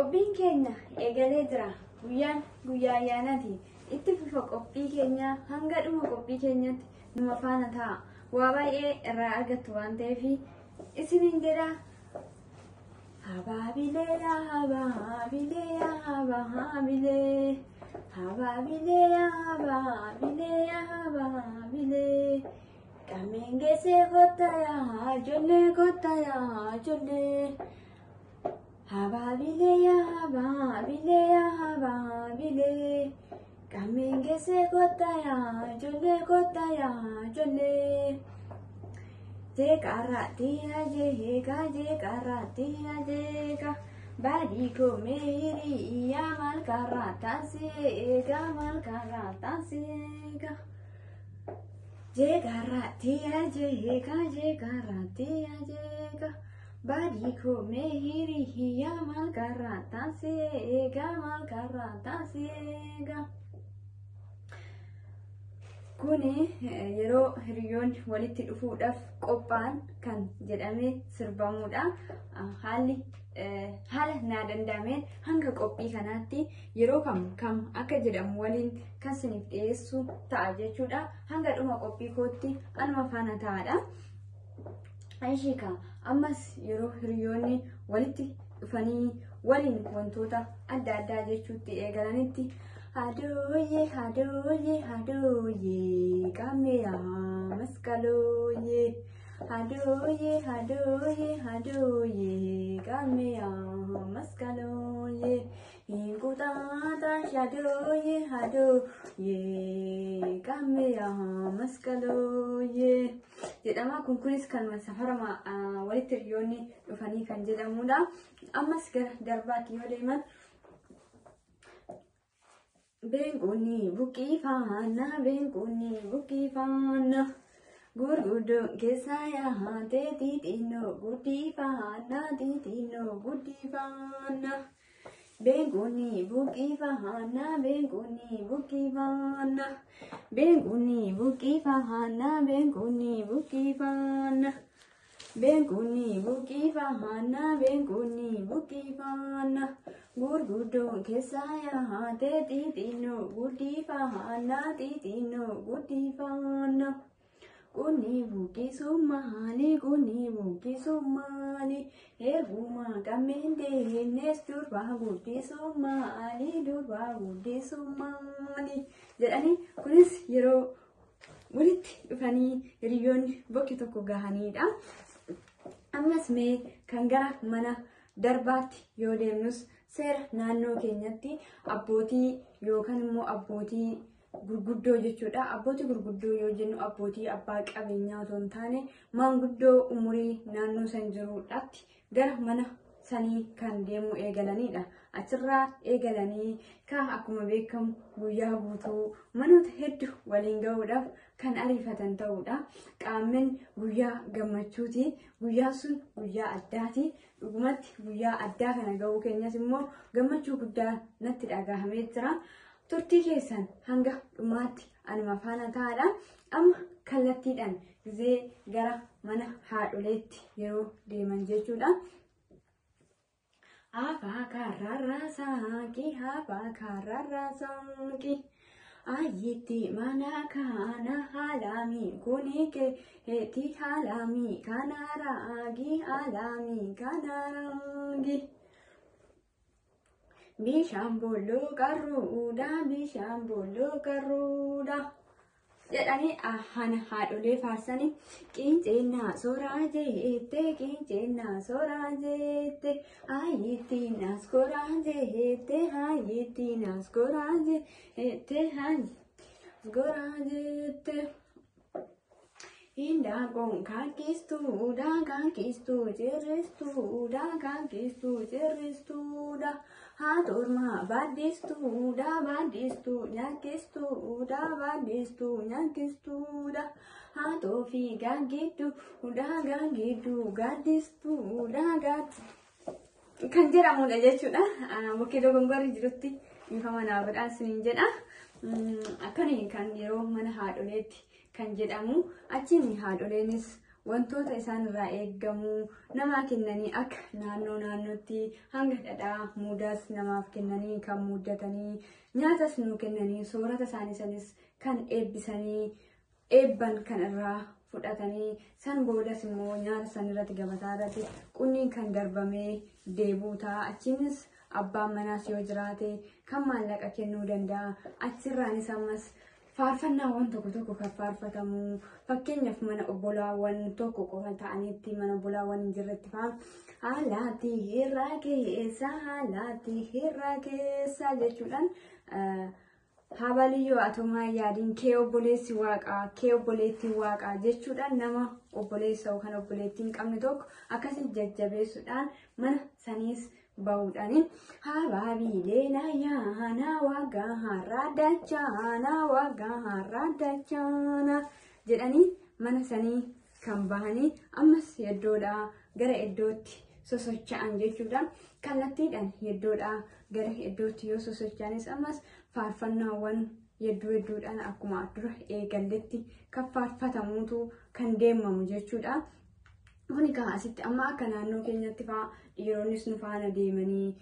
Qophiin keenya eegalee jira. Guyyaan guyyaa ayyaanaati. Itti fufa qophii keenya hanga dhuma qophii keenyatti numa faana ta'a. Waa baay'ee irraa argattu waan ta'eef isiniin jedha. Habaabilee habaabilee habaabilee habaabilee habaabilee habaabilee Qameen geessee kottaa yaa ijoollee kottaa yaa ijoollee. Habaabilee habaabilee habaabilee Qameen geessee kottaa yaa ijoollee kottaa yaa ijoollee. Jeeqarraa jeeqa jeeqarraa jeeqa baadii koo meerii yaa malkarraa taasise malkarraa taasise. Jeeqarraa jeeqa jeeqarraa jeeqa baadii koo meerii yaa malkarraa taasise malkarraa taasise. Kuni yeroo hiriyoonni walitti dhufuudhaaf qophaa'an kan jedhamee sirbamudha. Haalli haala naa danda'ameen hanga qophii kanaatti yeroo kam kam akka jedhamu waliin kan isiniif dhiyeessu ta'a jechuudha. Hanga dhuma qophii kootti anuma faana ta'aadha. Ishiika ammas yeroo hiriyoonni walitti dhufanii waliin wantoota adda addaa jechuutti eegalanitti Hadooyee hadooyee hadooyee qaameyaa masqalooyee hadooyee hadooyee hadooyee qaameyaa masqalooyee hinquxaaxaash hadooyee hadooyee qaameyaa masqalooyee jedhama. Kun kunis kan safara walitti hiriyoonni dhufanii kan jedhamudha. Ammas gara darbaatti yoo deeman Beenqoonni buqqifaana beenqoonni buqqifaana gurguddoon keessa yaa'ate xixinnoo guddifaana xixinnoo guddifaana. Beenqoonni buqqifaana beenqoonni buqqifaana beenqoonni buqqifaana beenqoonni buqqifaana. Beenqoonni buqqifaana beenqoonni buqqifaana. Gurguddoon keessa yaa'ate xixinnoo guddifaana xixinnoo guddifaana. Qonni buqqisuu maali qonni buqqisuu maali erguma qabeen deemnes durba guddisuu maali durba guddisuu maali jedhanii kunis yeroo walitti dhufanii hiriyoonni bakki tokko gahanidha. Ammas mee kan gara mana darbaatti yoo deemnus seera naannoo keenyatti abbootii yookaan immoo abbootii gurguddoo jechuudha. Abbootii gurguddoo yoo jennu abbootii abbaa qabeenyaa otoo hin taane maanguddoo umurii naannoo san jiruudhaatti gara mana sanii kan deemuu eegalanidha. Achirraa eegalanii kan akkuma beekamu guyyaa guutuu manoota hedduu waliin gahuudhaaf kan ariifatan ta'uudha. Qaamni guyyaa gammachuuti. Guyyaan sun guyyaa addaati. Dhugumatti guyyaa addaa kana gahuu keenyas immoo gammachuu guddaa natti dhagahamee jira. Turtii keessan hanga dhumaatti anuma faana ta'aadha. Amma kallattiidhaan gizee gara mana haadholeetti yeroo deeman jechuudha. Afaa karrarraa saaqii afaa karrarraa saaqii Ayitti mana kana haalami kuni keeti haalami kana raagi haalami kana raagi. Bishaan booloo qarruudha bishaan booloo qarruudha. Jedhanii hana haadholee faarsanii qinceenaa soraa jeette qinceenaa soraa jeette ayitti naas koraa jeette ayitti naas koraa jeette ayitti koraa jeette. Indaanqoon kaankistuudha kaankistu cirristuudha kaankistu cirristuudha. Haadhormaa baaddistuudha baaddistu nyaakistuudha baaddistu nyaakistuudha. Haadhoo fi gaangidduudha gaangiddu gaaddistuudha gaaddistu. Kan jedhamudha jechuudha. Bukkee dogongorri jirutti dhiifama naa godhaa isiniin jedha. Akkani kan yeroo mana haadholeetti kan jedhamu achiin haadholeenis wantoota isaan irraa eeggamu namaa kennanii akka naannoo naannootti hanga dhadhaa muudaas namaaf kennanii kan muuddatanii nyaatas nuu kennanii soorata isaanii sanis kan eebbisanii eebban kan irraa fudhatanii san boodas immoo nyaata san irratti gabataa irratti qunniin kan darbamee deebuu ta'a. Achiinis abbaan manaas yoo jiraate kan maallaqa kennuu danda'a. Achirraanis ammas faarfannaawwan tokko tokko kan faarfatamu fakkeenyaaf mana obbolaawwan tokko qofa ta'anitti mana obbolaawwan hin jirretti fa'a haalaatti irraa keessa haalaatti irraa keessa jechuudhaan habaliyyoo atomaa yaadiin kee obboleessi waaqaa kee obboleettiin waaqaa jechuudhaan nama obboleessa yookaan obboleettii hin qabne tokko akkasii jajjabeessuudhaan mana saniis bahuudhaani habaabiileen ayyaana waggaa har'aa dachaana waggaa har'aa dachaana jedhanii mana sanii kan bahanii ammas iddoodhaa gara iddootti sosocha'an jechuudha. Kallattiidhaan iddoodhaa gara iddootti yoo sosocha'anis ammas faarfannaawwan hedduu hedduudhaan akkuma dura eegalletti kan faarfatamuutu kan deemamu jechuudha. Kun egaa asitti amma akka naannoo keenyatti fa'aa dhiironnis nu faana deemanii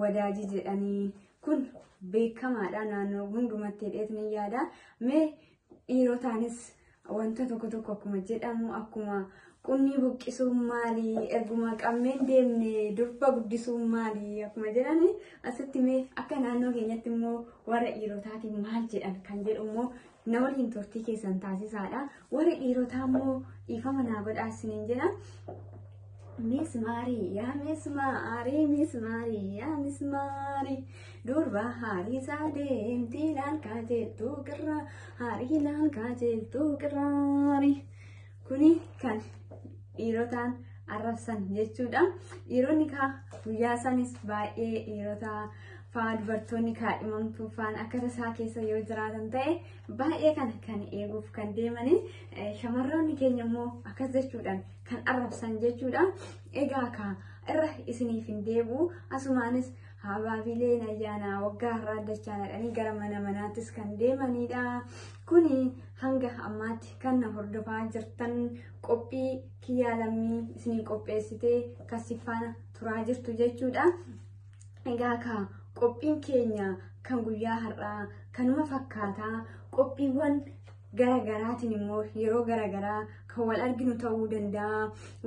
wadaajii jedhanii kun beekamaadha naannoo hundumatti hidheetin yaada. Mee dhiirotaanis wanta tokko tokko akkuma jedhamu akkuma qunnii buqqisuun maali erguma qammeen deemne durba guddisuun maali akkuma jedhani asitti mee akka naannoo keenyatti immoo warra dhiirotaatiin maal jedhan kan jedhu immoo na waliin turtii keessan taasisaadha. Warri dhiirotaa immoo dhiifama naa godhaa isiniin jedha. Mismaarii yaa mismaarii mismaarii yaa mismaarii durba hariisaa deemti laalkaa jeeltuu qirra harii laalkaa jeeltuu qirraari. Kuni kan dhiirotaan arrabsan jechuudha. Dhiironni kaa guyyaa sanis baay'ee dhiirota faa dubartoonni kaadhimamtuu faan akka tasaa keessa yoo jiraatan ta'e baay'ee kana kan eeguuf kan deemani. Shamarroonni keenya immoo akkas jechuudhaan kan arrabsan jechuudha. Egaa kaa irra isiniif hin deebi'u asumaanis habaabileen ayyaana waggaa har'aa dachaanadhanii gara mana manaattis kan deemanidha. Kuni hanga ammaatti kan na hordofaa jirtan qophii kiyyaa lammii isinii qopheessitee kasi faana turaa jirtu jechuudha. Egaa kaa qophiin keenya kan guyyaa har'aa kanuma fakkaataa qophiiwwan garagaraatiin immoo yeroo garagaraa kan wal arginu ta'uu danda'a.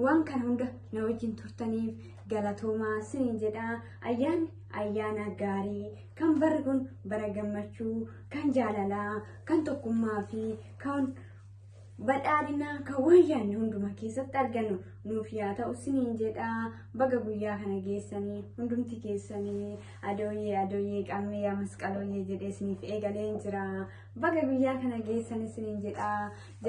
Waan kana hunda na wajjin turtaniif galatoomaa isiniin jedha. Ayyaanni ayyaana gaarii kan barri kun bara gammachuu, kan jaalalaa, kan tokkummaa fi kan badhaadhinaa kan wayyaanne hunduma keessatti argannu nuuf yaa ta'u isiniin jedha. Baga guyyaa kana geessanii hundumti keessanii adooyyee adooyyee qammee yaa masqalooyyee jedhee isiniif eegaleen jira. Baga guyyaa kana geessan isiniin jedha.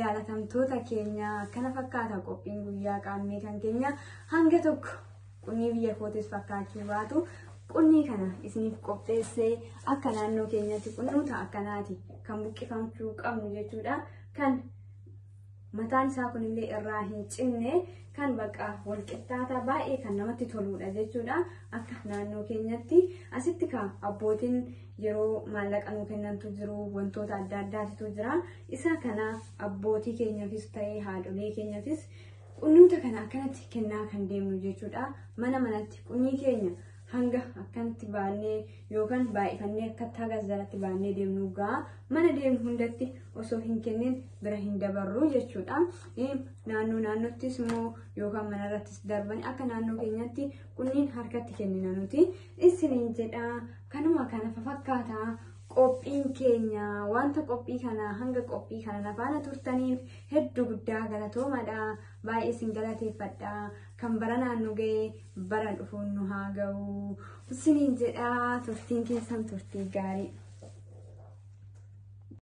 Jaalatamtoota keenya kana fakkaata qophiin guyyaa qaammee kan keenya hanga tokko qunnii biyya kootis fakkaachuu baatu qunnii kana isiniif qopheessee akka naannoo keenyatti qunnuuta akkanaati kan buqqifamchuu qabnu jechuudha. Kan mataan isaa kunillee irraa hin cinne kan bakka walqixxaataa baay'ee kan namatti toludha jechuudha. Akka naannoo keenyatti asitti ka abbootiin yeroo maallaqa nuu kennantu jiru wantoota adda addaatitu jira. Isa kana abbootii keenyaafis ta'ee haadholee keenyaafis qunnuuta kana akkanatti kennaa kan deemnu jechuudha. Mana manatti qunnii keenya hanga akkanatti baannee yookaan baay'ifannee akkatti haga jalatti baannee deemnu gaa mana deemnu hundatti osoo hin kennin bira hin dabarru jechuudha. Naannoo naannottis immoo yookaan manarrattis darban akka naannoo keenyatti qunniin harkatti kennina nuti. Isiniin jedha kanuma kana fakkaataa qophiin keenya wanta qophii kana hanga qophii kana na faana turtaniif hedduu guddaa galatoomadha. Baay'ee isin galateeffadha. Kan bara naannoo ga'e bara dhufuun nu haa ga'u. Isiniin jedha turtiin keessan turtii gaarii.